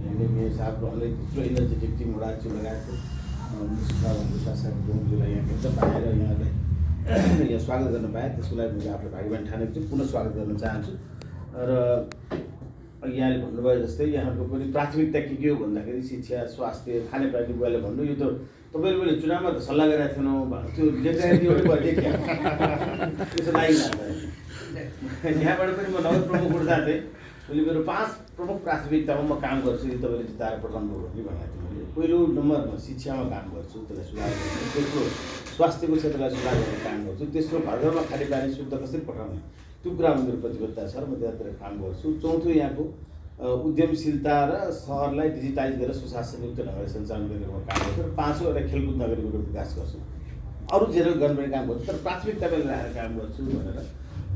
Mayor साहब रहलै त्यत्रो इनर्जेटिक टिम एउटा छु लगाएको शासक गोमजीलाई यहाँ एकदम पाएर यहाँलाई यहाँ स्वागत गर्न पाएँ। त्यसको लागि मैले आफ्नो भाइबहिनी ठानेको छु, पुनः स्वागत गर्न चाहन्छु। र यहाँले भन्नुभयो जस्तै यहाँको पनि प्राथमिकता के हो भन्दाखेरि शिक्षा, स्वास्थ्य, खानेपानी गएर भन्नु यो त तपाईँहरूले चुनावमा त सल्लाह गरेका थिएनौँ त्यो लेख्दाखेरि एउटै लेख्या त्यसो लागिरहन्छ। यहाँबाट पनि म नगर प्रमुख हुँदा चाहिँ मैले मेरो 5 प्रमुख प्राथमिकतामा म काम गर्छु, यो तपाईँले जिताएर पठाउनुभयो भने भनेको थिएँ मैले। पहिलो नम्बरमा शिक्षामा काम गर्छु, त्यसलाई सुधार गर्छु। तेस्रो स्वास्थ्यको क्षेत्रलाई सुधार गर्ने काम गर्छु। तेस्रो घर घरमा खानेपानी शुद्ध कसरी पठाउने त्यो कुरामा मेरो प्रतिबद्धता छ र म त्यतातिर काम गर्छु। चौथो यहाँको उद्यमशीलता र सहरलाई डिजिटाइज गरेर सुशासनयुक्त ढङ्गले सञ्चालन गर्ने काम गर्छु। र पाँचौँ एउटा खेलकुद नगरीको विकास गर्छु। अरू जेनरल गर्ने काम गर्छु तर प्राथमिकतामा लगाएर काम गर्छु भनेर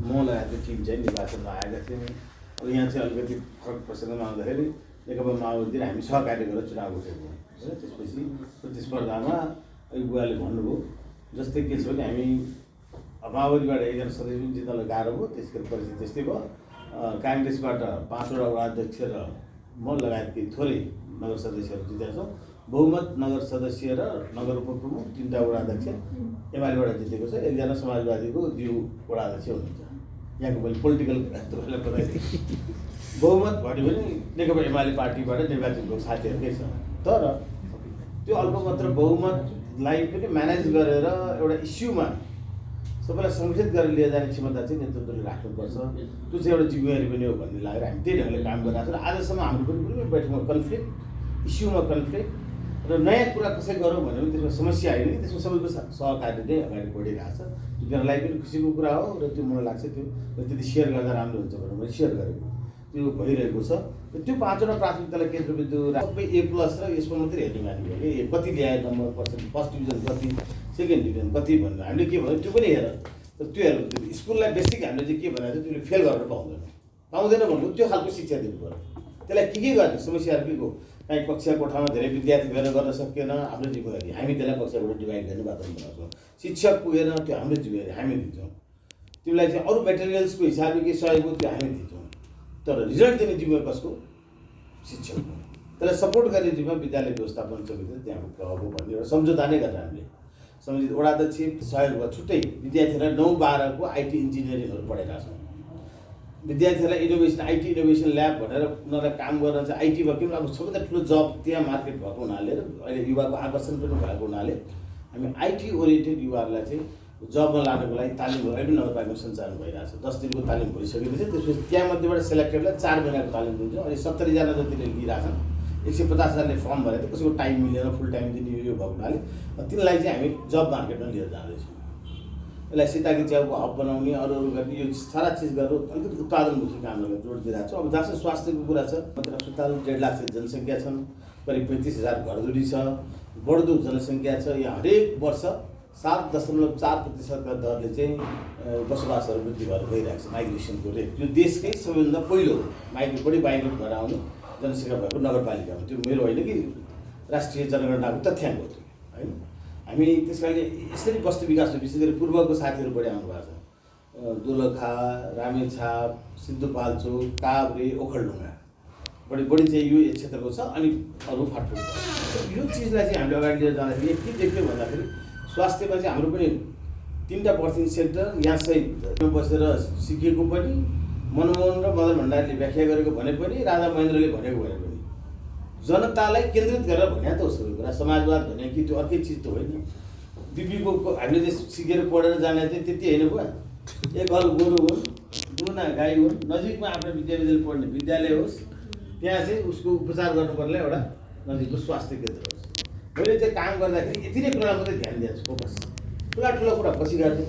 म लगाएको टिम चाहिँ निर्वाचनमा आएका थियौँ। अब यहाँ चाहिँ अलिकति फरक प्रसङ्गमा आउँदाखेरि नेकपा माओवादी र हामी सहकार्य गरेर चुनाव उठेको होइन। त्यसपछि प्रतिस्पर्धामा बुवाले भन्नुभयो जस्तै के छ भने हामी माओवादीबाट एकजना सदस्य पनि जित्न गाह्रो भयो, त्यसको परिस्थिति त्यस्तै भयो। काङ्ग्रेसबाट 5वटा वडा अध्यक्ष र म लगायत केही थोरै नगर सदस्यहरू जितेका छौँ। बहुमत नगर सदस्य र नगर उपप्रमुख 3टा वडा अध्यक्ष एमालेबाट जितेको छ। एकजना समाजवादीको दिउ वडा अध्यक्ष हुनुहुन्छ। यहाँको मैले पोलिटिकल तपाईँलाई बताइदिएँ। बहुमत भन्यो भने नेकपा एमाले पार्टीबाट निर्वाचित भएको साथीहरूकै छ। तर त्यो अल्पमत र बहुमतलाई पनि म्यानेज गरेर एउटा इस्युमा सबैलाई सङ्गठित गरेर लिएर जाने क्षमता चाहिँ नेतृत्वले राख्नुपर्छ। त्यो चाहिँ एउटा जिम्मेवारी पनि हो भन्ने लागेर हामी त्यही ढङ्गले काम गरिरहेको छौँ। र आजसम्म हाम्रो पनि कुनै बैठकमा कन्फ्लिक्ट, इस्युमा कन्फ्लिक्ट र नयाँ कुरा कसै गरौँ भने पनि त्यसमा समस्या आयो भने त्यसमा सबैको सहकार्य नै अगाडि बढिरहेको छ। त्यो बेलालाई पनि खुसीको कुरा हो र त्यो मलाई लाग्छ त्यो त्यति सेयर गर्दा राम्रो हुन्छ भनेर मैले सेयर गरेको त्यो भइरहेको छ। र त्यो 5वटा प्राथमिकतालाई केन्द्रबिन्दु सबै A+ र यसमा मात्रै हेर्ने बानी भयो कि कति ल्यायो नम्बर पर्सेन्ट, फर्स्ट डिभिजन कति, सेकेन्ड डिभिजन कति भनेर हामीले के भन्यो त्यो पनि हेर। तर त्यो हेर्नु त्यो स्कुललाई बेसिक हामीले चाहिँ के भनेको छ त्यसले फेल गर्न पाउँदैन भन्नु त्यो खालको शिक्षा दिनु पऱ्यो। त्यसलाई के गर्ने समस्याहरू के को काहीँ कक्षा कोठामा धेरै विद्यार्थी भएर गर्न सकिएन, हाम्रो जिम्मेवारी हामी त्यसलाई कक्षा कोठा डिभाइड गर्ने वातावरण बनाउँछौँ। शिक्षक पुगेन त्यो हाम्रो जिम्मेवारी हामी दिन्छौँ। तिमीलाई चाहिँ अरू मेटेरियल्सको हिसाबले के सहयोग त्यो हामी दिन्छौँ। तर रिजल्ट दिने जिम्मेवारी कसको? शिक्षकको। त्यसलाई सपोर्ट गर्ने जिम्मेवारी विद्यालय व्यवस्थापन समिति त्यहाँको प्रभाव हो भन्ने एउटा सम्झौता नै गरेर हामीले समिति वडा अध्यक्ष सहयोग छुट्टै विद्यार्थीहरूलाई 9-12 को आइटी इन्जिनियरिङहरू पढाइरहेको छौँ। विद्यार्थीहरूलाई इनोभेसन आइटी इनोभेसन ल्याब भनेर उनीहरूलाई काम गर्न चाहिँ आइटीमा किन अब सबैभन्दा ठुलो जब त्यहाँ मार्केट भएको हुनाले र अहिले युवाको आकर्षण पनि भएको हुनाले हामी आइटी ओरिएन्टेड युवाहरूलाई चाहिँ जबमा लानुको लागि तालिमहरू अहिले नगरपालिकामा सञ्चालन भइरहेको छ। 10 दिनको तालिम भइसकेको छ। त्यसपछि त्यहाँमध्येबाट सेलेक्टेडलाई 4 महिनाको तालिम दिन्छौँ। अहिले 70 जना जतिले लिइरहेछन्। 150,000ले फर्म भरे त कसैको टाइम मिलेन, फुल टाइम दिने यो भएको हुनाले तिनलाई चाहिँ हामी जब मार्केटमा लिएर जाँदैछौँ। यसलाई सीताकी च्याउको हब बनाउने अरू गर्ने यो सारा चिज गरेर अलिकति उत्पादनमुखी कामहरूलाई जोड दिइरहेको छ। अब जहाँसम्म स्वास्थ्यको कुरा छ मात्र अस्पताल 1.5 लाख जनसङ्ख्या छन्, करिब 35,000 घरधुरी छ, बढ्दो जनसङ्ख्या छ। यहाँ हरेक वर्ष 7.4% दरले चाहिँ बसोबासहरू वृद्धि भएर गइरहेको छ। माइग्रेसनको रेट यो देशकै सबैभन्दा पहिलो बढी माइग्रेट भएर आउने जनसङ्ख्या भएको नगरपालिकामा। त्यो मेरो होइन कि राष्ट्रिय जनगणनाको तथ्याङ्क हो होइन। हामी त्यस कारणले यसरी बस्ती विकास विशेष गरी पूर्वको साथीहरू बढी आउनु भएको छ। दोलखा, रामेछाप, सिन्धुपाल्चोक, काभ्रे, ओखलढुङ्गा बढी चाहिँ यो क्षेत्रको छ। अनि अरू फाटफुट यो चिजलाई चाहिँ हामीले अगाडि लिएर जाँदाखेरि के देख्यो भन्दाखेरि स्वास्थ्यमा चाहिँ हाम्रो पनि 3टा बर्थिङ सेन्टर यहाँ सहित बसेर सिकेको पनि, मनमोहन र मदन भण्डारीले व्याख्या गरेको भने पनि, राजा महेन्द्रले भनेको भने पनि जनतालाई केन्द्रित गरेर भने त हो सबै कुरा। समाजवाद भने कि त्यो अर्कै चिज त होइन। बिपीको हामीले चाहिँ सिकेर पढेर जाने चाहिँ त्यति होइन भयो। एक हल गोरु हुन्, दुना गाई हुन्, नजिकमा आफ्नो विद्यालय पढ्ने विद्यालय होस्, त्यहाँ चाहिँ उसको उपचार गर्नुपर्ने एउटा नजिकको स्वास्थ्य केन्द्र होस्। मैले चाहिँ काम गर्दाखेरि यति नै कुरालाई मात्रै ध्यान दिएको छु, फोकस। ठुला कुरा पछि गर्ने,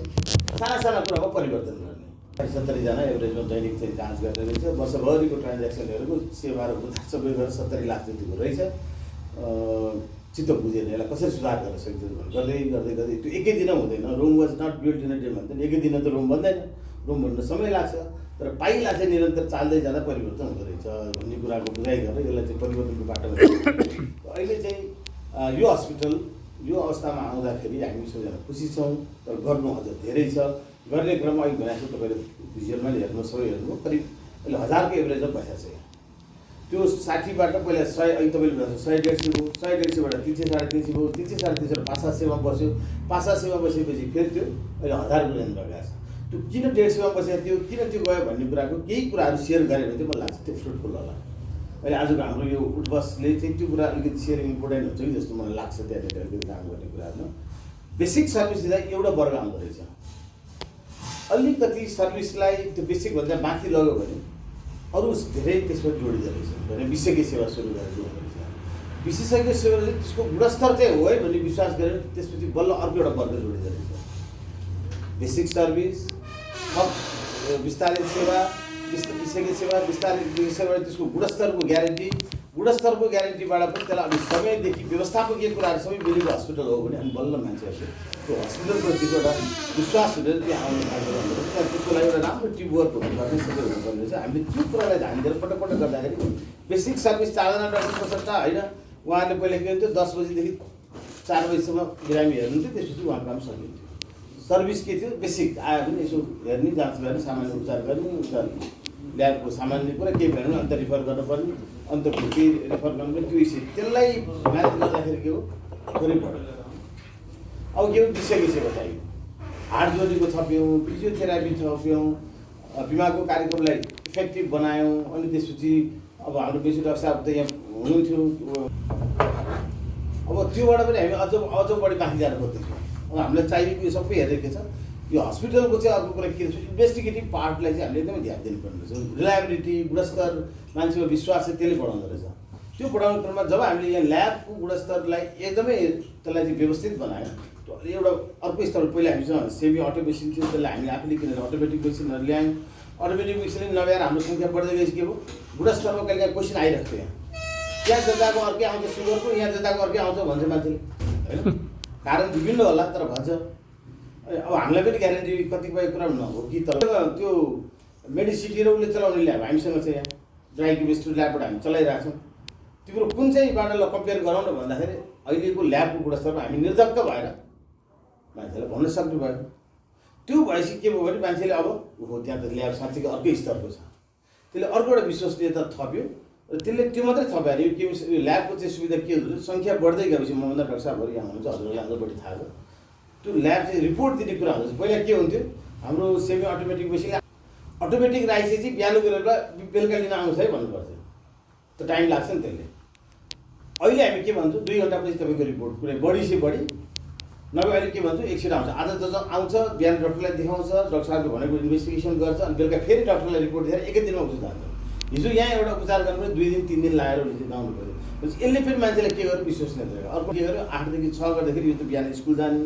साना कुरामा परिवर्तन गर्ने। 70 जना एभरेजमा दैनिक चाहिँ जाँच गर्ने रहेछ। वर्षभरिको ट्रान्ज्याक्सनहरूको सेवा र उधार सबै गरेर 70 लाख जतिको रहेछ। चित्त बुझेन यसलाई कसरी सुधार गर्न सकिन्छ गर्दै त्यो एकै दिन हुँदैन। Rome was not built in a day भन्छ नि, एकै दिन त रुम बन्दैन। रुम बन्न समय लाग्छ, तर पाइला चाहिँ निरन्तर चाल्दै जाँदा परिवर्तन हुँदो रहेछ भन्ने कुराको बुझाइ गरेर यसलाई चाहिँ परिवर्तनको बाटोमा अहिले चाहिँ यो हस्पिटल यो अवस्थामा आउँदाखेरि हामी सबैजना खुसी छौँ। तर गर्नु अझ धेरै छ। गर्ने क्रममा अहिले भनेको छु तपाईँले भिजुअलमा हेर्नु सबै हेर्नु करिब अहिले 1000को एभरेजमा भइसकेको छ। त्यो 60बाट पहिला 100 अहिले तपाईँले भन्नु 100-150 भयो, 100-150बाट 300-350 भयो, 300-350 पासा सेवा बस्यो, पासा सेवा बसेपछि फेरि त्यो अहिले 1000 को रेन्जमा गएको छ। त्यो किन 150मा बसेको थियो, किन त्यो गयो भन्ने कुराको केही कुराहरू सेयर गऱ्यो भने चाहिँ मलाई लाग्छ त्यो फ्रुटफुल होला। अहिले आजको हाम्रो यो उठबसले चाहिँ त्यो कुरा अलिकति सेयरिङ इम्पोर्टेन्ट हुन्छ कि जस्तो मलाई लाग्छ। त्यहाँनिर अलिकति काम गर्ने कुराहरूमा बेसिक सर्भिस दिँदा एउटा वर्ग आउँदो रहेछ। अलिकति सर्भिसलाई त्यो बेसिकभन्दा माथि लग्यो भने अरू धेरै त्यसमा जोडिँदो रहेछ। भने विशेषज्ञ सेवा सुरु गरेर जोड्दो रहेछ। विशेषज्ञ सेवा चाहिँ त्यसको गुणस्तर चाहिँ हो है भन्ने विश्वास गरेर त्यसपछि बल्ल अर्को एउटा वर्ग जोडिँदो रहेछ। बेसिक सर्भिस, थप विस्तारित सेवा, विशेषज्ञ सेवा, विस्तारित सेवा, त्यसको गुणस्तरको ग्यारेन्टी, गुणस्तरको ग्यारेन्टीबाट पनि त्यसलाई अलिक समयदेखि व्यवस्थापकीय कुराहरू सबै मिलेको हस्पिटल हो भने अनि बल्ल मान्छेहरूले त्यो हस्पिटलप्रतिको एउटा विश्वास हुँदैन त्यहाँ आउनु थाल्यो भने त्यहाँ त्यसको लागि एउटा राम्रो टिमवर्क हुनुपर्ने सबै हुनुपर्ने रहेछ। हामीले त्यो कुरालाई ध्यान दिएर पटक पटक गर्दाखेरि बेसिक सर्भिस 4 जना डाक्टरको सट्टा होइन उहाँले पहिला के हुन्थ्यो 10 बजीदेखि 4 बजीसम्म बिरामी हेर्नुहुन्थ्यो, त्यसपछि उहाँको काम सकिन्थ्यो। सर्भिस के थियो, बेसिक आयो भने यसो हेर्ने, जाँच गर्ने, सामान्य उपचार गर्ने, ल्याबको सामान्य कुरा केही भएन भने अन्त रिफर गर्नुपर्ने, अन्त केही रिफर गर्नुपर्ने, त्यो विषय त्यसलाई म्यानेज गर्दाखेरि के हो थोरै पऱ्यो। अब के हो विशेषज्ञ सेवा चाहियो, हार्ट जोडीको थप्यौँ, फिजियोथेरापी थप्यौँ, बिमाको कार्यक्रमलाई इफेक्टिभ बनायौँ। अनि त्यसपछि अब हाम्रो बेसी डाक्टर साहब त यहाँ हुनुहुन्थ्यो, अब त्योबाट पनि हामी अझ बढी माथि जानु खोज्दैछौँ। अब हामीलाई चाहिएको यो सबै हेरेको छ। यो हस्पिटलको चाहिँ अर्को कुरा के छ, इन्भेस्टिगेटिभ पार्टलाई चाहिँ हामीले एकदमै ध्यान दिनुपर्ने रहेछ। रिलायबिलिटी, गुणस्तर, मान्छेको विश्वास चाहिँ त्यसले बढाउँदो रहेछ। त्यो बढाउने क्रममा जब हामीले यहाँ ल्याबको गुणस्तरलाई एकदमै त्यसलाई चाहिँ व्यवस्थित बनायो, एउटा अर्को स्तरमा पहिला हामीसँग सेमी अटोमेसन थियो, त्यसलाई हामीले आफूले किनेर अटोमेटिक मेसिनहरू ल्यायौँ। अटोमेटिक मेसिन नभएर हाम्रो सङ्ख्या बढ्दै गएपछि के भयो, गुणस्तरमा कहिले काहीँ क्वेसन आइरहेको थियो। यहाँ जताको अर्कै आउँछ सुगरको, यहाँ जताको अर्कै आउँछ भन्छ मान्छेले, होइन कारण विभिन्न होला तर भन्छ। अब हामीलाई पनि ग्यारेन्टी कतिपय कुरा नहो कि तर त्यो मेडिसिटी र उसले चलाउने ल्याब हामीसँग चाहिँ यहाँ ड्राई केमिस्ट्री ल्याबबाट हामी चलाइरहेको छौँ। तिम्रो कुन चाहिँबाट ल कम्पेयर गरौँ न भन्दाखेरि अहिलेको ल्याबको गुणस्तरमा हामी निर्धक्क भएर मान्छेलाई भन्न सक्नु भयो। त्यो भएपछि के भयो भने मान्छेले अब हो त्यहाँ त ल्याब साँच्चीको अर्कै स्तरको छ, त्यसले अर्को एउटा विश्वसनीयता थप्यो र त्यसले त्यो मात्रै थप्यो। यो ल्याबको चाहिँ सुविधा के हुन्छ, सङ्ख्या बढ्दै गएपछि मभन्दा डाक्टर साहबहरू यहाँ हुनुहुन्छ, हजुरहरूलाई अझ बढी थाहा छ। त्यो ल्याब चाहिँ रिपोर्ट दिने कुरा हुन्छ। पहिला के हुन्थ्यो, हाम्रो सेमी अटोमेटिक मेसिनले अटोमेटिक राइसे चाहिँ बिहान गएर बेलुका लिन आउँछ है भन्नुपर्थ्यो, त टाइम लाग्छ नि त्यसले। अहिले हामी के भन्छौँ, 2 घन्टापछि तपाईँको रिपोर्ट कुनै बढी से बढी नभए अहिले के भन्छौँ एकछिन आउँछ, आज आउँछ, बिहान डक्टरलाई देखाउँछ, डाक्टर साहबले भनेको इन्भेस्टिगेसन गर्छ, अनि बेलुका फेरि डक्टरलाई रिपोर्ट दिएर एकै दिनमा उपचार जान्छ। हिजो यहाँ एउटा उपचार गर्नु 2 दिन 3 दिन लगाएर उसले जानु पऱ्यो। यसले फेरि मान्छेलाई के गर्यो, विश्वसनीयता। अर्को के गर्यो, 8 देखि 6 गर्दाखेरि यो त बिहान स्कुल जाने,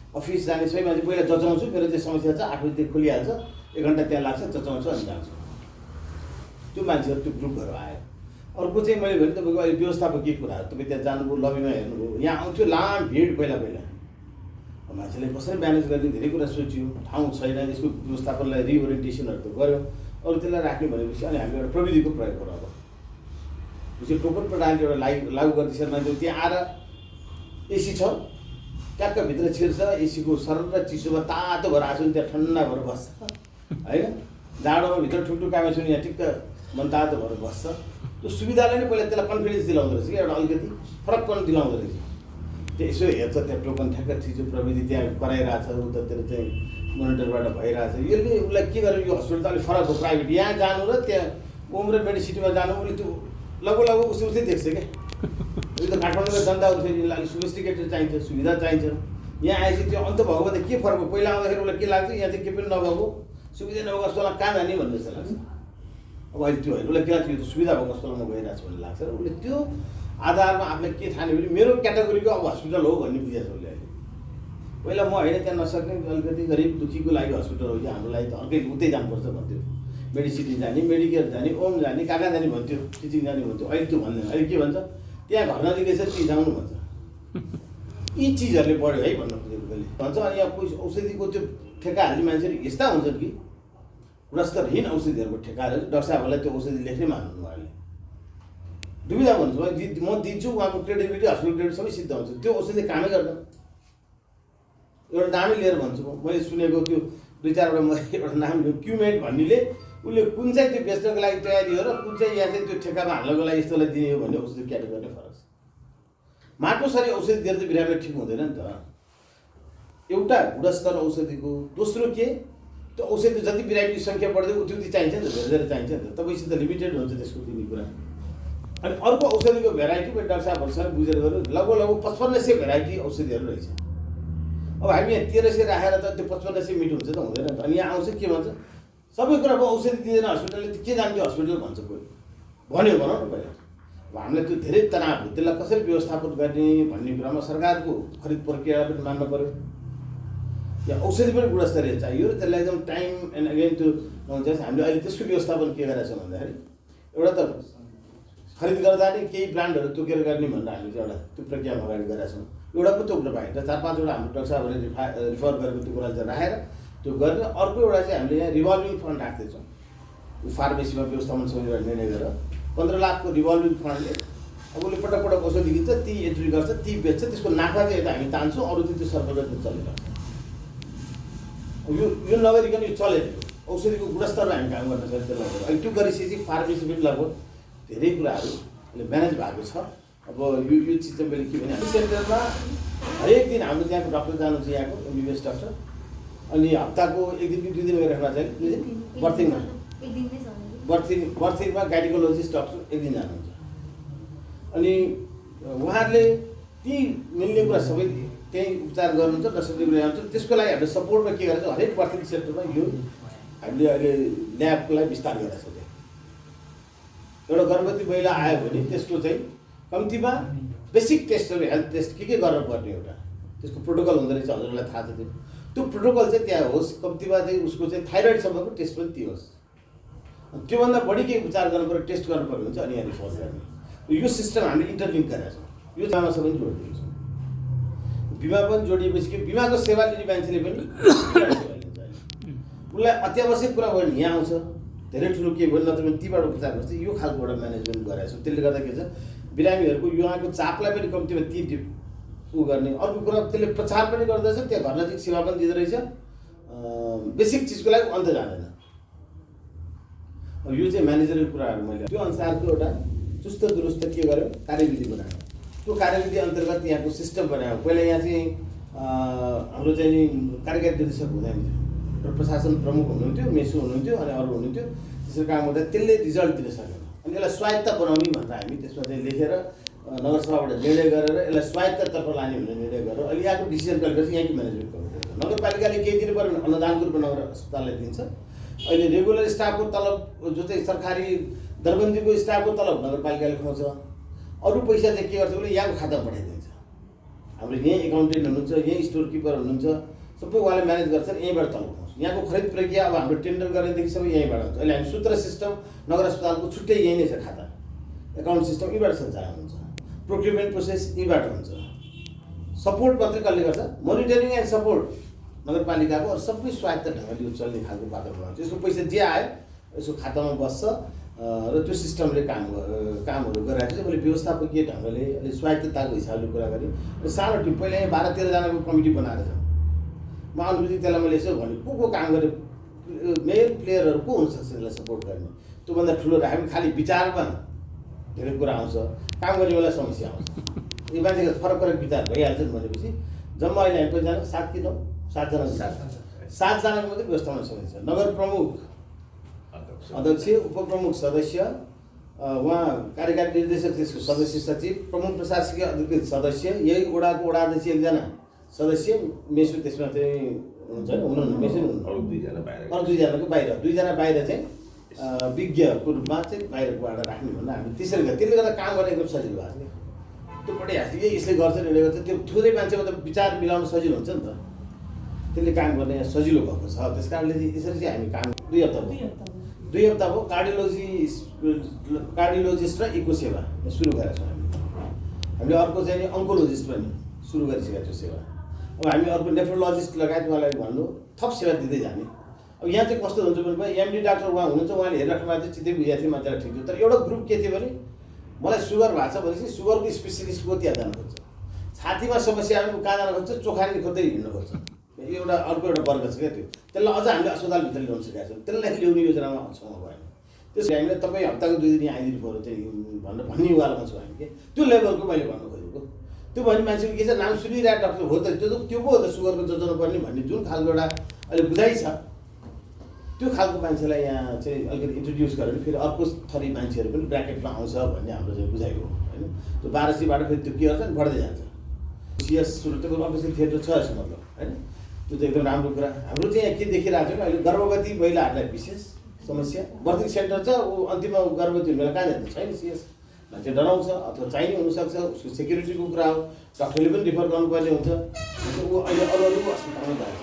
अफिस जाने सबै मान्छे पहिला जचाउँछु, फेरि चाहिँ समस्या छ 8 बजीदेखि खोलिहाल्छ, 1 घन्टा त्यहाँ लाग्छ, जचाउँछु अनि जान्छु। त्यो मान्छेहरू त्यो ग्रुपहरू आयो। अर्को चाहिँ मैले भने तपाईँको अहिले व्यवस्थापकीय कुराहरू, तपाईँ त्यहाँ जानुभयो, लबीमा हेर्नुभयो, यहाँ आउँथ्यो लाम भिड पहिला मान्छेले कसरी म्यानेज गर्ने धेरै कुरा सोच्यो, ठाउँ छैन, यसको व्यवस्थापनलाई रिओरिएन्टेसनहरू त गऱ्यो। अरू त्यसलाई राख्ने भनेपछि अनि हामी एउटा प्रविधिको प्रयोग गरौँ। अब जस्तै टोकन प्रणाली एउटा लागु गर्दैछ, मान्छे त्यहाँ आएर एसी छ, ट्याक्क भित्र छिर्छ, एसीको सरर चिसोमा तातो भएर आएको नि त्यहाँ ठन्डा भएर बस्छ, होइन जाडोमा भित्र ठुल्ठुकामा छु नि यहाँ टिक्क मन तातो भएर बस्छ। त्यो सुविधाले नै पहिला त्यसलाई कन्फिडेन्स दिलाउँदो रहेछ कि एउटा अलिकति फरकपन दिलाउँदो रहेछ। त्यो यसो हेर्छ त्यहाँ टोकन ठ्याक्क चिजो प्रविधि त्यहाँ गराइरहेछ, उतातिर चाहिँ मोनिटरबाट भइरहेछ। यसले उसलाई के गर्यो, यो हस्पिटल त अलिक फरक हो प्राइभेट, यहाँ जानु र त्यहाँ ओम र मेडिसिटीमा जानु उसले त्यो लगभग उस्तै देख्छ क्या। यो त काठमाडौँको जनताहरू फेरि अलिक सोफिस्टिकेटेड चाहिन्छ, सुविधा चाहिन्छ। यहाँ आएपछि त्यो अन्त भएको भन्दा के फरक हो, पहिला आउँदाखेरि उसलाई के लाग्छ, यहाँ चाहिँ के पनि नभएको सुविधा नभएको अस्पतालमा कहाँ जाने भन्ने जस्तो लाग्छ। अब अहिले त्यो होइन, उसलाई के लाग्छ, यो त सुविधा भएको अस्पतालमा गइरहेको छ भन्ने लाग्छ र उसले त्यो आधारमा आफूलाई के ठान्यो भने मेरो क्याटेगोरीको अब हस्पिटल हो भन्ने बुझेको छ उसले। अहिले पहिला म होइन त्यहाँ नसक्ने अलिकति गरिब दुःखीको लागि हस्पिटल हो कि हाम्रो लागि त अर्कै उतै जानुपर्छ भन्थ्यो, मेडिसिटी जाने, मेडिकेयर जाने, ओम जाने, कहाँ जाने भन्थ्यो, टिचिङ जाने भन्थ्यो। अहिले त्यो भन्दैन, अहिले के भन्छ, त्यहाँ घर नजिकै छ ती जाउनु भन्छ। यी चिजहरूले बढ्यो है भन्नु खोजेको त्यसले भन्छ। अनि यहाँ कोही औषधिको त्यो ठेक्का हाल्ने मान्छेहरू यस्ता हुन्छन् कि गुणस्तरहीन औषधिहरूको ठेक्का हालेर डाक्टर साहबहरूलाई त्यो औषधि लेख्नै मान्नु उहाँले। दुविधा भन्छु म दिन्छु, उहाँको क्रेडिबिलिटी हस्पिटल क्रेडिट सबै सिद्ध हुन्छ, त्यो औषधि कामै गर्दैन। एउटा नामै लिएर भन्छु, मैले सुनेको त्यो 2-4वटा म एउटा नाम लिउँ, क्युमेट भन्नेले उसले कुन चाहिँ त्यो बेच्नको लागि तयारी हो र कुन चाहिँ यहाँ चाहिँ त्यो ठेक्कामा हाल्नको लागि यस्तोलाई दिने हो भन्ने औषधि क्याटेगोरी नै फरक छ। माटोसरी औषधि दिएर चाहिँ बिरामीलाई ठिक हुँदैन नि त। एउटा गुणस्तर औषधिको, दोस्रो के त्यो औषधि जति बिरामीको सङ्ख्या बढ्दै उति उति चाहिन्छ नि त, धेरै धेरै चाहिन्छ नि त, तपाईँसित लिमिटेड हुन्छ त्यसको दिने कुरा। अनि अर्को औषधिको भेराइटी पनि डाक्टर साहबहरूसँग बुझेर गर्नु, लगभग 5500 भेराइटी औषधिहरू रहेछ। अब हामी यहाँ 1300 राखेर त त्यो 5500 मिट हुन्छ त, हुँदैन त। अनि यहाँ आउँछ के भन्छ, सबै कुराको औषधि दिँदैन हस्पिटलले, के जान्थ्यो हस्पिटल भन्छ कोही, भन्यो भनौँ न पहिला। अब हामीलाई त्यो धेरै तनाव हो, त्यसलाई कसरी व्यवस्थापन गर्ने भन्ने कुरामा सरकारको खरिद प्रक्रियालाई पनि मान्नु पऱ्यो। यहाँ औषधि पनि गुणस्तरीय चाहियो र त्यसलाई एकदम टाइम एन्ड अगेन त्यो हुन्छ। हामीले अहिले त्यसको व्यवस्थापन के गरेका छौँ भन्दाखेरि, एउटा त खरिद गर्दा नि केही ब्रान्डहरू तोकेर गर्ने भनेर हामीले चाहिँ एउटा त्यो प्रक्रियामा अगाडि गरेका छौँ। एउटा पो तोक्न पाएन, 4-5वटा हाम्रो डाक्टर साहबहरूले रिफर गरेको त्यो कुरा चाहिँ राखेर त्यो गर्ने। अर्को एउटा चाहिँ हामीले यहाँ रिभल्भिङ फन्ड राख्दैछौँ, यो फार्मेसीमा व्यवस्थापन समितिबाट निर्णय गरेर 15 लाखको रिभल्भिङ फन्डले अब उसले पटक पटक औषधि दिन्छ, ती एन्ट्री गर्छ, ती बेच्छ, त्यसको नाफा चाहिँ यता हामी तान्छौँ, अरू चाहिँ त्यो सर्वजन चलिरहेको यो नगरिकन यो चलेन। औषधिको गुणस्तरमा हामी काम गर्न सक्छ त्यसलाई। अहिले त्यो गरिसकेपछि फार्मेसी पनि लगभग धेरै कुराहरू म्यानेज भएको छ। अब यो चिज चाहिँ मैले के भने, हामी सेन्टरमा हरेक दिन हाम्रो त्यहाँको डक्टर जानुहुन्छ, यहाँको एमबिबिएस डक्टर, अनि हप्ताको 1 दिन कि 2 दिन गएर राख्न चाहिँ बर्थिङमा गाइनिकोलोजिस्ट डक्टर 1 दिन जानुहुन्छ। अनि उहाँहरूले ती मिल्ने कुरा सबै त्यही उपचार गर्नुहुन्छ, नसक्ने कुरा हुन्छ। त्यसको लागि हामीले सपोर्टमा के गरेर हरेक बर्थिङ सेन्टरमा यो हामीले अहिले ल्याबलाई विस्तार गरेका छौँ। एउटा गर्भवती महिला आयो भने त्यसको चाहिँ कम्तीमा बेसिक टेस्टहरू, हेल्थ टेस्ट के गर्नुपर्ने एउटा त्यसको प्रोटोकल हुँदो रहेछ, हजुरलाई थाहा छ। त्यो प्रोटोकल चाहिँ त्यहाँ होस्, कम्तीमा चाहिँ उसको चाहिँ थाइरोइडसम्मको टेस्ट पनि त्यो होस्। त्योभन्दा बढी केही उपचार गर्नुपर्ने, टेस्ट गर्नुपर्ने हुन्छ, अनि यहाँ रिफर गर्ने यो सिस्टम हामीले इन्टरलिङ्क गरेका छौँ। यो बिमासँग पनि जोडिदिएको छौँ। बिमा पनि जोडिएपछि कि बिमाको सेवा लिने मान्छेले पनि उसलाई अत्यावश्यक कुरा भयो भने यहाँ आउँछ, धेरै ठुलो के भयो नत्र भने तीबाट उपचार गर्छ। यो खालको एउटा म्यानेजमेन्ट गरेका छौँ। त्यसले गर्दा के छ, बिरामीहरूको यहाँको चापलाई पनि कम्तीमा ती उ गर्ने। अर्को कुरा त्यसले प्रचार पनि गर्दछ, त्यहाँ घर नजिक सेवा पनि दिँदो रहेछ, बेसिक चिजको लागि अन्त जाँदैन। अब यो चाहिँ म्यानेजरको कुराहरू मैले त्यो अनुसारको एउटा चुस्त दुरुस्त के गर्यो, कार्यविधि बनायो। त्यो कार्यविधि अन्तर्गत यहाँको सिस्टम बनायो। पहिला यहाँ चाहिँ हाम्रो चाहिँ नि कार्यकारी निर्देशक हुँदैन थियो, र प्रशासन प्रमुख हुनुहुन्थ्यो, मेसो हुनुहुन्थ्यो, अनि अरू हुनुहुन्थ्यो। त्यसरी काम गर्दा त्यसले रिजल्ट दिन सकेन। अनि यसलाई स्वायत्त बनाउने भनेर हामी त्यसमा चाहिँ लेखेर नगरसभाबाट निर्णय गरेर यसलाई स्वायत्ततर्फ लाने भनेर निर्णय गरेर अहिले यहाँको डिसिजन कलेक्टर चाहिँ यहाँको म्यानेजमेन्ट कमिटी। नगरपालिकाले केही दिनु पऱ्यो भने अनुदानको रूपमा नगर अस्पतालले दिन्छ। अहिले रेगुलर स्टाफको तलब जो चाहिँ सरकारी दरबन्दीको स्टाफको तलब नगरपालिकाले खुवाउँछ। अरू पैसा चाहिँ के गर्छ भने यहाँको खातामा पठाइदिन्छ। हाम्रो यहीँ एकाउन्टेन्ट हुनुहुन्छ, यहीँ स्टोर किपर हुनुहुन्छ, सबै उहाँले म्यानेज गर्छन्, यहीँबाट तलब पाउँछ। यहाँको खरिद प्रक्रिया अब हाम्रो टेन्डर गर्नेदेखि सबै यहीँबाट हुन्छ। अहिले हामी सूत्र सिस्टम नगर अस्पतालको छुट्टै यहीँ नै छ, खाता एकाउन्ट सिस्टम यहीँबाट सञ्चालन हुन्छ, प्रोक्युरमेन्ट प्रोसेस यहीँबाट हुन्छ। सपोर्ट मात्रै कसले गर्छ, मोनिटरिङ एन्ड सपोर्ट नगरपालिकाको, अरू सबै स्वायत्त ढङ्गले यो चल्ने खालको वातावरण हुन्छ। यसको पैसा जे आयो यसको खातामा बस्छ र त्यो सिस्टमले कामहरू गराएर चाहिँ मैले व्यवस्थापकीय ढङ्गले अलिक स्वायत्तताको हिसाबले कुरा गरेँ। र सानो टिम पहिला यहाँ 12-13 जनाको कमिटी बनाएर छ। म आउनुपछि त्यसलाई मैले यसो भने को काम गर्ने मेन प्लेयरहरू को हुनसक्छ यसलाई सपोर्ट गर्ने, त्योभन्दा ठुलो राख्यो भने खालि विचारमा धेरै कुरा आउँछ, काम गर्ने बेला समस्या आउँछ। यो मान्छेको फरक फरक विचार भइहाल्छ भनेपछि जम्मा अहिले हामी कतिजना 7 कि 9 7 जनाको मात्रै व्यवस्थापन समिति छ। नगर प्रमुख, अध्यक्ष, उपप्रमुख सदस्य, उहाँ कार्यकारी निर्देशक, त्यसको सदस्य सचिव, प्रमुख प्रशासकीय अधिकृत सदस्य, यही वडाको वडा अध्यक्ष 1 जना सदस्य, मेसो त्यसमा चाहिँ हुन्छ हुनुहुन्न, मेसो हुनुहुन्न, अरू 2 जनाको बाहिर, 2 जना बाहिर चाहिँ विज्ञको रूपमा चाहिँ बाहिरकोबाट राख्ने भन्दा हामी त्यसरी गर्छ। त्यसले गर्दा काम गर्ने एकदम सजिलो भएको थियो। त्यो बढी हाँस्यो, यसले गर्छ यसले गर्छ, त्यो थोरै मान्छेको त विचार मिलाउन सजिलो हुन्छ नि त, त्यसले काम गर्ने सजिलो भएको छ। त्यस कारणले यसरी चाहिँ हामी काम 2 हप्ता भयो कार्डियोलोजिस्ट र इको सेवा सुरु गरेका छौँ हामीले अर्को चाहिँ अन्कोलोजिस्ट पनि सुरु गरिसकेका छौँ सेवा। अब हामी अर्को नेफ्रोलोजिस्ट लगायत उहाँलाई भन्नु थप सेवा दिँदै जाने। अब यहाँ चाहिँ कस्तो हुन्छ भने एमडी डाक्टर उहाँ हुनुहुन्छ, उहाँले हेरिराख्नु भएको चाहिँ चित्तै बुझाएको थियो, मान्छेलाई ठिक थियो। तर एउटा ग्रुप के थियो भने मलाई सुगर भएको छ भनेपछि सुगरको स्पेसिलिस्टको त्यहाँ जानु खोज्छ, छातीमा समस्या आयो भने कहाँ जानु खोज्छ, चोखानी खोज्दै हिँड्नु खोज्छ। एउटा अर्को एउटा वर्ग छ क्या त्यो, त्यसलाई अझ हामीले अस्पतालभित्र ल्याउन सकेका छौँ, त्यसलाई ल्याउने योजनामा छौँ भएन। त्यसो हामीले तपाईँ हप्ताको 2 दिन आइदिनु पऱ्यो चाहिँ भन्ने वालामा छौँ हामी के त्यो लेभलको मैले भन्नु खोजेको। त्यो भने मान्छेको के छ, नाम सुनिरहेको डाक्टर हो त त्यो पो हो त सुगरको जोड्नु पर्ने भन्ने जुन खालको एउटा अहिले बुझाइ छ, त्यो खालको मान्छेलाई यहाँ चाहिँ अलिकति इन्ट्रोड्युस गरेर फेरि अर्को थरी मान्छेहरू पनि ब्राकेटमा आउँछ भन्ने हाम्रो चाहिँ बुझाइ हो होइन। त्यो 1200बाट फेरि त्यो के गर्छ नि बढ्दै जान्छ। सिएस सुरु त्यो अपेक्षित थिएटर छ यसो मतलब होइन, त्यो चाहिँ एकदम राम्रो कुरा। हाम्रो चाहिँ यहाँ के देखिरहेको छ भने अहिले गर्भवती महिलाहरूलाई विशेष समस्या, बर्थिङ सेन्टर छ, ऊ अन्तिममा गर्भवती हुने बेला कहाँ जान्छ, छैन सिएस, मान्छे डराउँछ अथवा चाहिने हुनसक्छ, उसको सेक्युरिटीको कुरा हो, डक्टरले पनि रिफर गर्नुपर्ने हुन्छ, ऊ अहिले अरू अस्पतालमा जान्छ।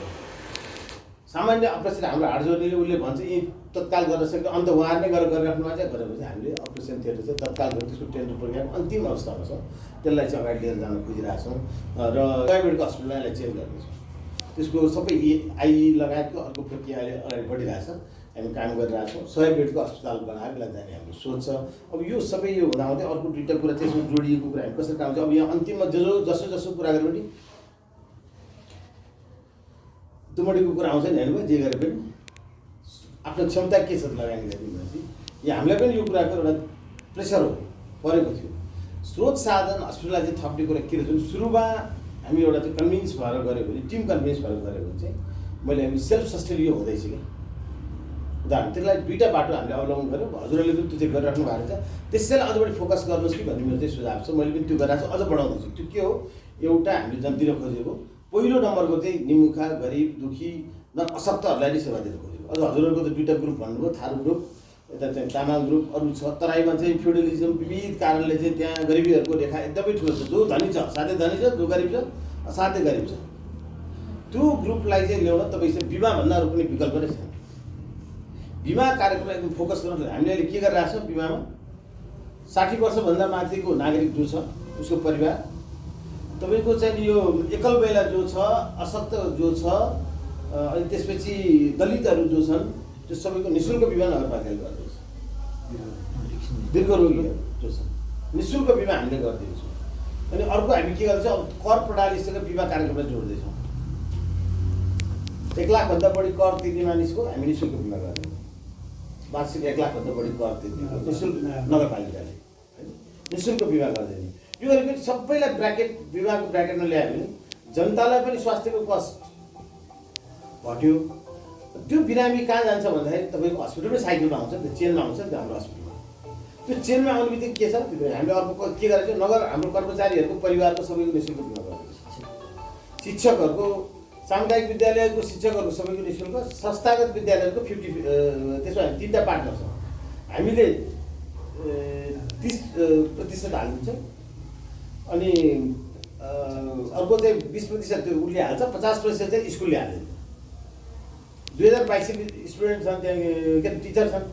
सामान्य अपरेसन हाम्रो हार्ट जोड्नेले उसले भन्छ यी तत्काल गर्न सक्छ, अन्त उहाँहरू नै गरिराख्नु भएको छ गरेपछि हामीले अपरेसन थिएटर चाहिँ तत्काल गरेर त्यसको टेन्डर प्रोग्राम अन्तिम अवस्थामा छ, त्यसलाई चाहिँ अगाडि लिएर जान खोजिरहेछौँ र प्राइभेटको हस्पिटललाई यसलाई चेन्ज गर्नेछौँ। त्यसको सबै आई लगायतको अर्को प्रक्रिया अहिले अगाडि बढिरहेछ, हामी काम गरिरहेछौँ। 100 बेडको अस्पताल बनाएर यसलाई जाने हाम्रो सोच छ। अब यो सबै यो हुँदाहुँदै अर्को 2टा कुरा त्यसमा जोडिएको कुरा हामी कसरी काम हुन्छ। अब यहाँ अन्तिममा जसो कुरा गऱ्यो भने तुमडीको कुरा आउँछ नि हेर्नुभयो, जे गरे पनि आफ्नो क्षमता के छ लगानी गर्ने भनेपछि यहाँ हामीलाई पनि यो कुराको एउटा प्रेसर हो परेको थियो। स्रोत साधन हस्पिटललाई चाहिँ थप्ने कुरा के रहेछ भने सुरुमा हामी एउटा चाहिँ कन्भिन्स भएर गऱ्यो भने, टिम कन्भिन्स भएर गऱ्यो भने चाहिँ मैले हामी सेल्फ सस्टेन यो हुँदैछ कि उदाहरण त्यसलाई 2टा बाटो हामीले अवलम्बन गऱ्यौँ। हजुरहरूले पनि त्यो चाहिँ गरिराख्नु भएको छ, त्यसैलाई अझ बढी फोकस गर्नुहोस् कि भन्ने मेरो चाहिँ सुझाव छ। मैले पनि त्यो गरिरहेको छु, अझ बढाउँदैछु। त्यो के हो, एउटा हामीले जनतिर खोजेको पहिलो नम्बरको चाहिँ निमुखा गरिब दुखी अशक्तहरूलाई नै सेवा दिन खोजेको। अझ हजुरहरूको त 2टा ग्रुप भन्नुभयो, थारू ग्रुप, यता चाहिँ तामाङ ग्रुप, अरू छ। तराईमा चाहिँ फ्युडलिजम विविध कारणले चाहिँ त्यहाँ गरिबीहरूको रेखा एकदमै ठुलो छ। जो धनी छ असाध्यै धनी छ, जो गरिब छ असाध्यै गरिब छ। त्यो ग्रुपलाई चाहिँ ल्याउन तपाईँसँग बिमाभन्दा अरू कुनै विकल्प नै छैन। बिमा कार्यक्रममा एकदम फोकस गर्नु। हामीले अहिले के गरिरहेको छौँ, बिमामा 60 वर्षभन्दा माथिको नागरिक जो छ उसको परिवार, तपाईँको चाहिँ यो एकल महिला जो छ, अशक्त जो छ, अनि त्यसपछि दलितहरू जो छन् त्यो सबैको निःशुल्क बिमा नगरपालिकाले गर्दैछ। दीर्घरोगीहरू जो छन् निःशुल्क बिमा हामीले गरिदिन्छौँ। अनि अर्को हामी के गर्छौँ, अब कर प्रणालीसँग बिमा कार्यक्रमलाई जोड्दैछौँ। 1 लाखभन्दा बढी कर तिर्ने मानिसको हामी निःशुल्क बिमा गर्दैछौँ। वार्षिक 1 लाखभन्दा बढी कर तिर्ने निःशुल्क नगरपालिकाले होइन निःशुल्क बिमा गरिदिने। यो गरेपछि सबैलाई बिमाको ब्राकेटमा ल्यायो भने जनतालाई पनि स्वास्थ्यको कस्ट घट्यो। त्यो बिरामी कहाँ जान्छ भन्दाखेरि तपाईँको हस्पिटलमै साइकलमा आउँछ नि त, चेनमा आउँछ नि त हाम्रो हस्पिटलमा। त्यो चेनमा आउने बित्तिकै के छ, हामीले अर्को के गरेको छ, नगर हाम्रो कर्मचारीहरूको परिवारको सबैको निःशुल्क बिमा गरेको छ। शिक्षकहरूको, सामुदायिक विद्यालयको शिक्षकहरूको सबैको निःशुल्क, संस्थागत विद्यालयहरूको 50, त्यसमा हामी 3टा पार्टनर छौँ। हामीले 30% हालिदिन्छौँ, अनि अर्को चाहिँ 20% त्यो उसले हाल्छ, 50% चाहिँ स्कुलले हालिदिन्छ। 2022 स्टुडेन्ट छन् त्यहाँ, के टिचर छन्,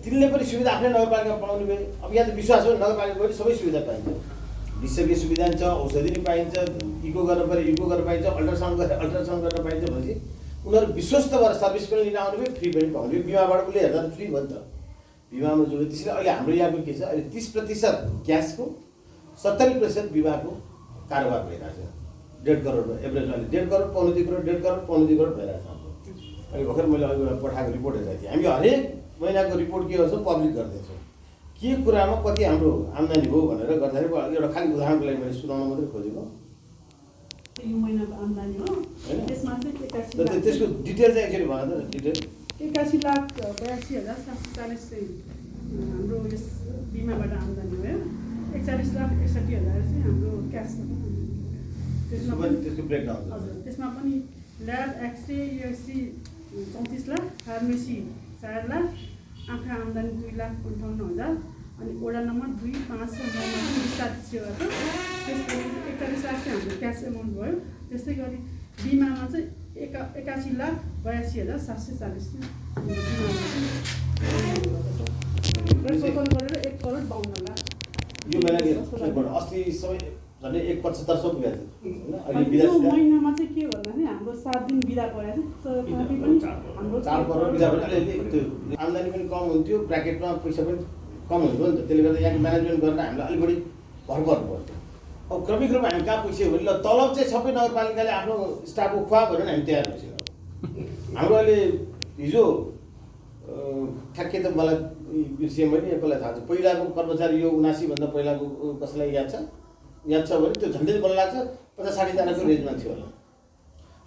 तिनले पनि सुविधा आफ्नै नगरपालिकामा पाउनु भयो। अब यहाँ त विश्वास हो नगरपालिका गएर सबै सुविधा पाइन्छ, विषयको सुविधा छ, औषधि नि पाइन्छ, इको गर्न पऱ्यो इको गर्न पाइन्छ, अल्ट्रासाउन्ड गरेर अल्ट्रासाउन्ड गर्न पाइन्छ भनेपछि उनीहरू विश्वस्त भएर सर्भिस पनि लिन आउनु भयो, फ्री पनि पाउनु भयो। बिमाबाट उसले हेर्दा फ्री भयो नि त बिमामा जो। त्यसैले अहिले हाम्रो यहाँको के छ, अहिले 30% क्यासको, 70% बिमाको कारोबार भइरहेछ। 1.5 करोड एभरेज, अहिले 1.5 करोड, 1.25 करोड, 1.5 करोड, 1.25 करोड भइरहेछ। अहिले भर्खर मैले अहिले पठाएको रिपोर्ट हेरेको थिएँ। हामी हरेक महिनाको रिपोर्ट के गर्छौँ, पब्लिक गरिदिन्छौँ के कुरामा कति हाम्रो आम्दानी हो भनेर गर्दाखेरि एउटा खालि उदाहरणको लागि मैले सुनाउन मात्रै खोजेको। यो महिनाको आम्दानी हो, त्यसमा चाहिँ 81 त्यसको डिटेल चाहिँ एक्चुअली भन त, डिटेल 81,82,740 चाहिँ हाम्रो यस बिमाबाट आम्दानी भयो। 41,61,000 चाहिँ हाम्रो क्यासबाट त्यसमा पनि त्यसको ब्रेकडाउन हजुर। त्यसमा पनि lab, x-ray, USC 34 lakh, pharmacy 4 lakh, आँखा आम्दानी 2,58,000, अनि वडा नम्बर 2, 5 र 9 मा विस्तारित सेवा छ। त्यसको 41 लाख चाहिँ हाम्रो क्यास एमाउन्ट भयो। त्यस्तै गरी बिमामा चाहिँ 81,82,740 टोटल गरेर 1,52 लाख। यो महिना अस्ति सबै झन्डै 1,75 पुगेको थियो होइन। अहिले यो महिनामा चाहिँ के भन्दाखेरि हाम्रो 7 दिन बिदा परेको छ, तथापि पनि हाम्रो 4 करोड बिदा पनि त्यो आम्दानी पनि कम हुन्थ्यो, ब्राकेटमा पैसा पनि कम हुन्थ्यो नि त। त्यसले गर्दा यहाँ म्यानेजमेन्ट गर्न हामीलाई अलिक बढी भर पर्नु पर्थ्यो। अब क्रमिक रूपमा हामी कहाँ पुग्छौँ भने ल तलब चाहिँ सबै नगरपालिकाले आफ्नो स्टाफको खुवा भनेर हामी तयार भइसक्यौँ। हाम्रो अहिले हिजो ठ्याक्कै त मलाई बिर्सेँ मैले कसलाई थाहा छ पहिलाको कर्मचारी यो 79 भन्दा पहिलाको कसैलाई याद छ भने त्यो झन्डै मलाई लाग्छ 50-60 जनाको रेन्जमा थियो होला।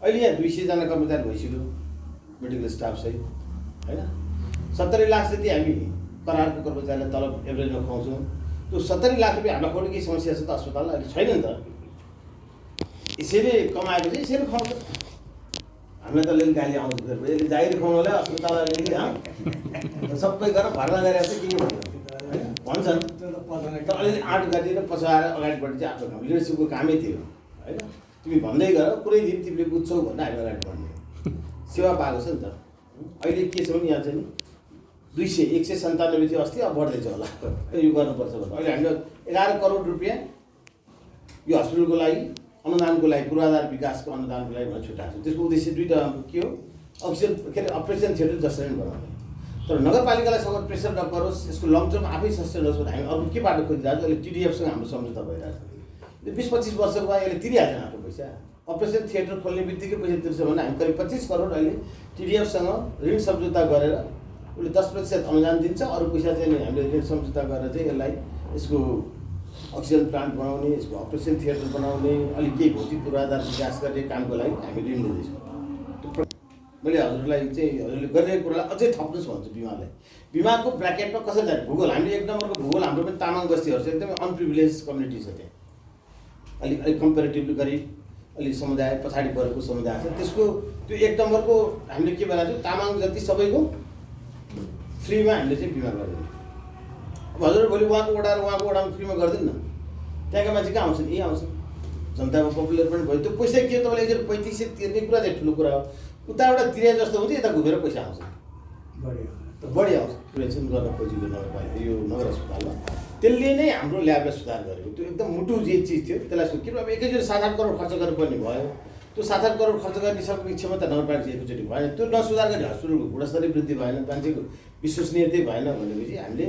अहिले यहाँ 200 जना कर्मचारी भइसक्यो मेडिकल स्टाफ सहित होइन। 70 लाख जति हामी करारको कर्मचारीलाई तलब एभरेजमा खुवाउँछौँ। त्यो 70 लाख रुपियाँ हामीलाई खोल्ने केही समस्या छ त अस्पतालमा अहिले छैन नि त। यसैले कमाएको चाहिँ यसैले खुवाउँछ। हामीलाई त अलिअलि गाली आउँछ फेरि यसले जागिर खुवाउनुलाई अस्पताललाई अलिअलि सबै गरेर भर्ना गरेर चाहिँ के भन्छन् तर अलिअलि आँट गरेर पछाएर अगाडिपट्टि चाहिँ आफ्नो काम लिडरसिपको कामै थियो होइन। तिमी भन्दै गर कुनै दिन तिमीले बुझ्छौ भन्दा हामी अगाडि बढ्ने सेवा पाएको छ नि त। अहिले के छ भने यहाँ चाहिँ 197 थियो अस्ति अब बढ्दैछ होला यो गर्नुपर्छ भनेर अहिले हामीले 11 करोड रुपियाँ यो हस्पिटलको लागि अनुदानको लागि पूर्वाधार विकासको अनुदानको लागि भनेर छुट्याएको छ। त्यसको उद्देश्य दुईवटा के हो अक्सिजन के अरे अपरेसन थिएटर जसरी बनाउने तर नगरपालिकालाई सँग प्रेसर नपरोस् यसको लङ टर्म आफै सस्टेन होस् भने हामी अरू के बाटो खोजिरहेको छ। अहिले टिडिएफसँग हाम्रो सम्झौता भइरहेको छ। 20-25 वर्षको बाद यसले तिरिहाल्छन् आफ्नो पैसा। अपरेसन थिएटर खोल्ने बित्तिकै पैसा तिर्छ भने हामी करिब 25 करोड अहिले टिडिएफसँग ऋण सम्झौता गरेर उसले 10% अनुदान दिन्छ। अरू पैसा चाहिँ हामीले ऋण सम्झौता गरेर चाहिँ यसलाई यसको अक्सिजन प्लान्ट बनाउने यसको अपरेसन थिएटर बनाउने अलिक केही भौतिक पूर्वाधार विकास गर्ने कामको लागि हामी ऋण लिँदैछौँ। मैले हजुरलाई चाहिँ हजुरले गरिरहेको कुरालाई अझै थप्नुहोस् भन्छु। बिमाको ब्राकेटमा कसरी जाने भूगोल हामीले 1 नम्बरको भूगोल हाम्रो पनि तामाङ बस्तीहरू छ एकदमै अनप्रिभिलेज कम्युनिटी छ त्यहाँ अलिक कम्पेरिटिभली गरिब अलिक समुदाय पछाडि परेको समुदाय छ। त्यसको त्यो 1 नम्बरको हामीले के बनाएको छौँ तामाङ जति सबैको फ्रीमा हामीले चाहिँ बिमा गरिदिन्छौँ। अब हजुर भोलि उहाँको वडा र उहाँको वडामा फ्रीमा गरिदिनु न त्यहाँका मान्छे कहाँ आउँछन् यहीँ आउँछन् जनतामा पपुलर पनि भयो। त्यो पैसा के तपाईँले एकचोटि 3500 तिर्ने कुरा चाहिँ ठुलो कुरा हो। उताबाट तिरे जस्तो हुन्छ यता घुमेर पैसा आउँछ बढी आउँछ प्रिभेन्सन गर्न खोजेको नगरपालिका यो नगर अस्पतालमा त्यसले नै हाम्रो ल्याबलाई सुधार गरेको। त्यो एकदम मुटु जे चिज थियो त्यसलाई किन अब एकैचोटि 7-8 करोड खर्च गर्नुपर्ने भयो। त्यो 7-8 करोड खर्च गर्ने सक्ने क्षमता नगरपालिका एकैचोटि भएन। त्यो नसुधार गर्ने हस्पिटलको गुणस्तरीय वृद्धि भएन मान्छेको विश्वसनीयतै भएन भनेपछि हामीले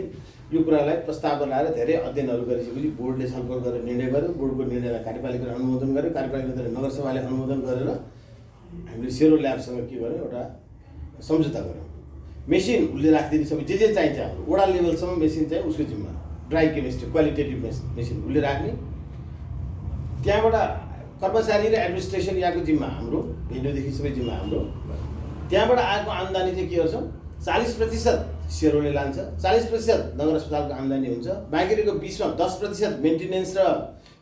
यो कुरालाई प्रस्ताव बनाएर धेरै अध्ययनहरू गरिसकेपछि बोर्डले छलफल गरेर निर्णय गर्यो। बोर्डको निर्णयलाई कार्यपालिकाले अनुमोदन गर्यो। कार्यपालिकाले नगरसभाले अनुमोदन गरेर हामीले सेरो ल्याबसँग के गर्यो एउटा सम्झौता गऱ्यौँ। मेसिन उसले राखिदिने सबै जे चाहिन्छ हाम्रो वडा लेभलसम्म मेसिन चाहिँ उसको जिम्मा ड्राई केमिस्ट्री क्वालिटेटिभ मेसिन उसले राख्ने। त्यहाँबाट कर्मचारी र एडमिनिस्ट्रेसन यहाँको जिम्मा हाम्रो भेन्यूदेखि सबै जिम्मा हाम्रो। त्यहाँबाट आएको आम्दानी चाहिँ के गर्छौँ 40% सेरोले लान्छ 40% नगर अस्पतालको आम्दानी हुन्छ। बाँकीको 20मा 10% मेन्टेनेन्स र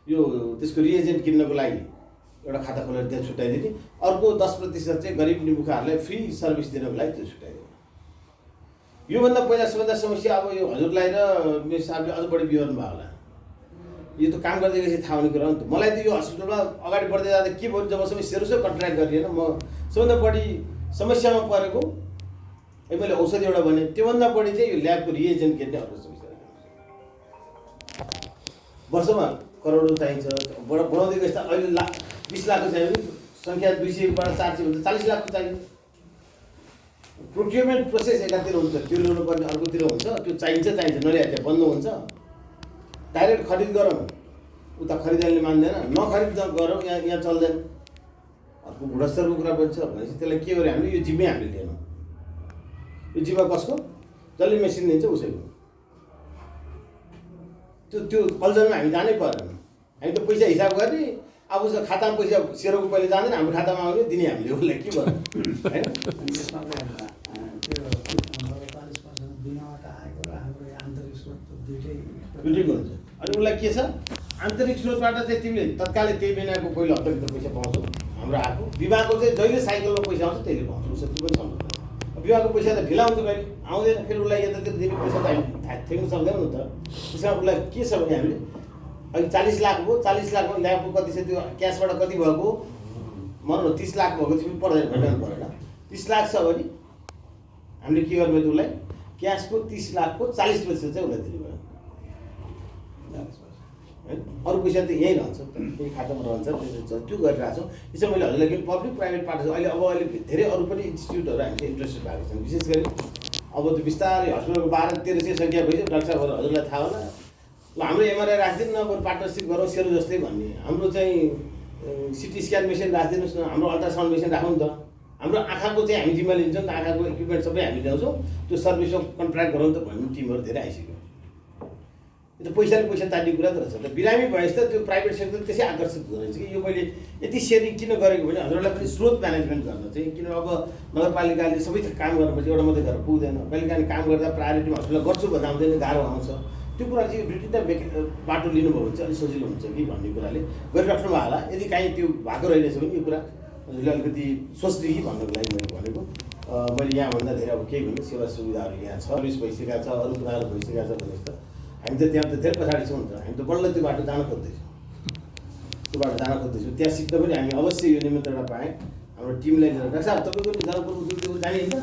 यो त्यसको रिएजेन्ट किन्नको लागि एउटा खाता खोलेर त्यहाँ छुट्याइदिने। अर्को 10% चाहिँ गरिब निमुखाहरूलाई फ्री सर्भिस दिनको लागि त्यो छुट्याइदिने। योभन्दा पहिला सबैभन्दा समस्या अब यो हजुरलाई र मेरो साहबले अझ बढी विवरण भयो होला। यो त काम गर्दै गएपछि थाहा हुने कुरा हो नि त। मलाई त यो हस्पिटलमा अगाडि बढ्दै जाँदा के भयो जबसम्म सेरोसो कन्ट्र्याक्ट गरिएन म सबभन्दा बढी समस्यामा परेको मैले औषधि एउटा भने त्योभन्दा बढी चाहिँ यो ल्याबको रिएजेन्ट किन्ने अर्को समस्या वर्षमा करोडौँ चाहिन्छ। बढाउँदै गएपछि अहिले 20 लाखको चाहियो भने सङ्ख्या 200बाट 400 हुन्छ 40 लाखको चाहियो। प्रोक्युरमेन्ट प्रोसेस एकातिर हुन्छ त्यो ल्याउनुपर्ने अर्कोतिर हुन्छ। त्यो चाहिन्छ नल्याए त्यहाँ बन्द हुन्छ। डाइरेक्ट खरिद गरौँ उता खरिदारले मान्दैन नखरिद गरौँ यहाँ चल्दैन। अर्को गुणस्तरको कुरा पनि छ भनेपछि त्यसलाई के गर्यो हामीले यो जिम्मै हामीले लिएनौँ। यो जिम्मा कसको जसले मेसिन दिन्छ उसैको। त्यो कल्चरमा हामी जानै परेन। हामी त पैसा हिसाब गर्ने अब उसको खातामा पैसा सेरोको पहिले जाँदैन हाम्रो खातामा आउने दिने हामीले उसलाई के गर्नु होइन। दुइटैको हुन्छ। अनि उसलाई के छ आन्तरिक स्रोतबाट चाहिँ तिमीले तत्कालै त्यही महिनाको पहिलो हप्ताभित्र पैसा पाउँछौ। हाम्रो आएको बिमाको चाहिँ जहिले साइकलमा पैसा आउँछ त्यहिले पाउँछौ। उसको त्यो पनि सम्झौता। बिमाको पैसा त ढिला हुन्छ कहिले आउँदैन फेरि उसलाई यतातिर दिने पैसा त हामी थ्याक्नु सक्दैनौँ नि त। त्यसमा उसलाई के छ भने हामीले अहिले 40 लाख भयो 40 लाखमा ल्याबको कति छ त्यो क्यासबाट कति भएको भनौँ न 30 लाख भएको तिमी पर्दैन भेटाउनु परेन। 30 लाख छ भने हामीले के गर्नु पर्यो उसलाई क्यासको 30 लाखको 40% चाहिँ उसलाई दिनु पऱ्यो है। अरू पैसा त यहीँ रहन्छ त्यही खातामा रहन्छ त्यो गरिरहेको छौँ। यसो मैले हजुरलाई कि पब्लिक प्राइभेट पार्टनरसिप अहिले धेरै अरू पनि इन्स्टिट्युटहरू हामीले इन्ट्रेस्टेड भएको छन्। विशेष गरी अब त बिस्तारै हस्पिटलको 1200-1300 सङ्ख्या भइसक्यो। डाक्टर साहबहरू हजुरलाई थाहा होला ल हाम्रो एमआरआई राखिदिनु न, बरु पार्टनरसिप गरौँ सेरो जस्तै भन्ने। हाम्रो चाहिँ सिटी स्क्यान मेसिन राखिदिनुहोस् न, हाम्रो अल्ट्रासाउन्ड मेसिन राखौँ नि त। हाम्रो आँखाको चाहिँ हामी जिम्मा लिन्छौँ नि त, आँखाको इक्विपमेन्ट सबै हामी ल्याउँछौँ, त्यो सर्भिसमा कन्ट्र्याक्ट गरौँ त भन्ने टिमहरू धेरै आइसक्यो। यो त पैसाले पैसा तान्ने कुरा त रहेछ त। बिरामी भएपछि त त्यो प्राइभेट सेक्टर त्यसै आकर्षित हुँदो रहेछ कि यो मैले यति सेयरिङ किन गरेको भने हजुरहरूलाई पनि स्रोत म्यानेजमेन्ट गर्न चाहिँ, किन अब नगरपालिकाले सबै काम गर्नुपर्छ, एउटा मात्रै गरेर पुग्दैन। कहिलेकाहीँ काम गर्दा प्रायोरिटीमा हजुरलाई गर्छु भन्दा आउँदैन, गाह्रो आउँछ। त्यो कुरा चाहिँ दुई तिनवटा बाटो लिनुभयो भने चाहिँ अलिक सजिलो हुन्छ कि भन्ने कुराले गरिराख्नु भयो होला। यदि काहीँ त्यो भएको रहेछ भने यो कुरा हजुरले अलिकति सोच्ने कि भन्नको लागि मैले भनेको। मैले यहाँभन्दा धेरै अब केही भन्नु, सेवा सुविधाहरू यहाँ छ, सर्भिस भइसकेका छ, अरू कुराहरू भइसकेका छ भनेपछि त हामी त त्यहाँ त धेरै पछाडि छौँ नि त। हामी त बल्ल त्यो बाटो जान खोज्दैछौँ, त्यो बाटो जान खोज्दैछौँ। त्यहाँ सिक्दा पनि हामी अवश्य यो निमन्त्रणा पाएँ हाम्रो टिमलाई लिएर। डाक्टर साहब तपाईँको पनि जनकपुर उद्योग जाने होइन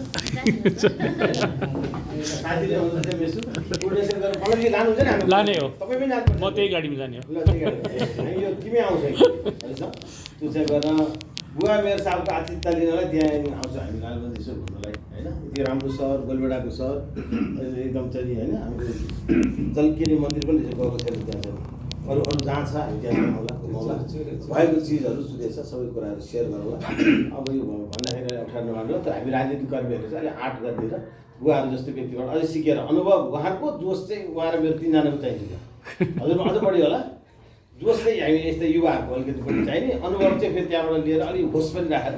साथीले हुनुहुन्छ मेसु कोर्डिनेसन गरेर मलाई के लानुहुन्छ नि, हामी लाने हो, तपाईँ पनि जानु, म त्यही गाडीमा जाने हो। ल त्यही हामी यो टिमै आउँछ है त्यो चाहिँ गर्न बुवा मेरो साहबको आतिथ्यता लिनलाई त्यहाँ आउँछ हामी लालगञ्ज यसो घुम्नलाई होइन। यति राम्रो सहर, गोलबेडाको सहर एकदम चाहिँ होइन। हामीले जलकेरी मन्दिर पनि गएको थिएन त्यहाँ चाहिँ, अरू जहाँ छ हामी त्यहाँ घुमाउला, भएको चिजहरू सुनेछ सबै कुराहरू सेयर गरौँला। अब यो भन्दाखेरि अप्ठ्यारो नमान्नु त, हामी राजनीतिक कर्मीहरूले चाहिँ अलिक आँट गरिदिएर बुवाहरू जस्तो व्यक्तिबाट अझै सिकेर अनुभव, उहाँहरूको जोस चाहिँ उहाँ र मेरो तिनजनाको चाहिन्छ। हजुरमा अझ बढी होला जोस चाहिँ हामी यस्तै युवाहरूको अलिकति बढी चाहिने, अनुभव चाहिँ फेरि त्यहाँबाट लिएर अलिक होस पनि राखेर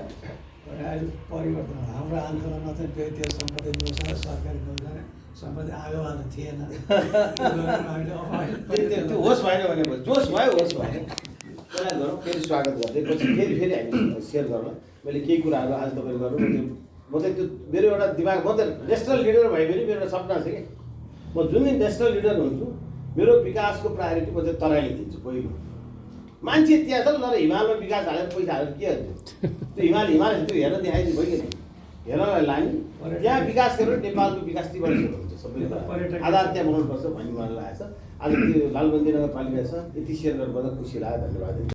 अहिले परिवर्तन हाम्रो आन्दोलनमा चाहिँ व्यक्तिगत सम्पत्ति नोसार सरकारी नोसार सम्पत्ति आगोवाला थिएन। त्यो होस् भएन भने जोस भयो, होस् भएन त्यसलाई गरौँ। फेरि स्वागत गर्दै पछि फेरि हामी सेयर गरौँ। मैले केही कुराहरू आज तपाईँले गर्नु, म चाहिँ त्यो मेरो एउटा दिमाग, म त नेसनल लिडर भए पनि मेरो एउटा सपना छ कि म जुन दिन नेसनल लिडर हुन्छु मेरो विकासको प्रायोरिटी म चाहिँ तराईले दिन्छु। पहिलो मान्छे त्यहाँ छ तर हिमालमा विकास हालेर पैसा हालेर के हुन्छ, त्यो हिमाल त्यो हेरेर देखाइदिनु भयो कि हेर्नलाई लाने त्यहाँ विकास गरेर नेपालको विकास तीव्र हुन्छ। सबै आधार त्यहाँ बनाउनुपर्छ भन्ने मलाई लागेको छ। आज त्यो लालबन्दी नगरपालिका छ, यति सेयर गर्नुपर्दा खुसी लाग्यो। धन्यवाद।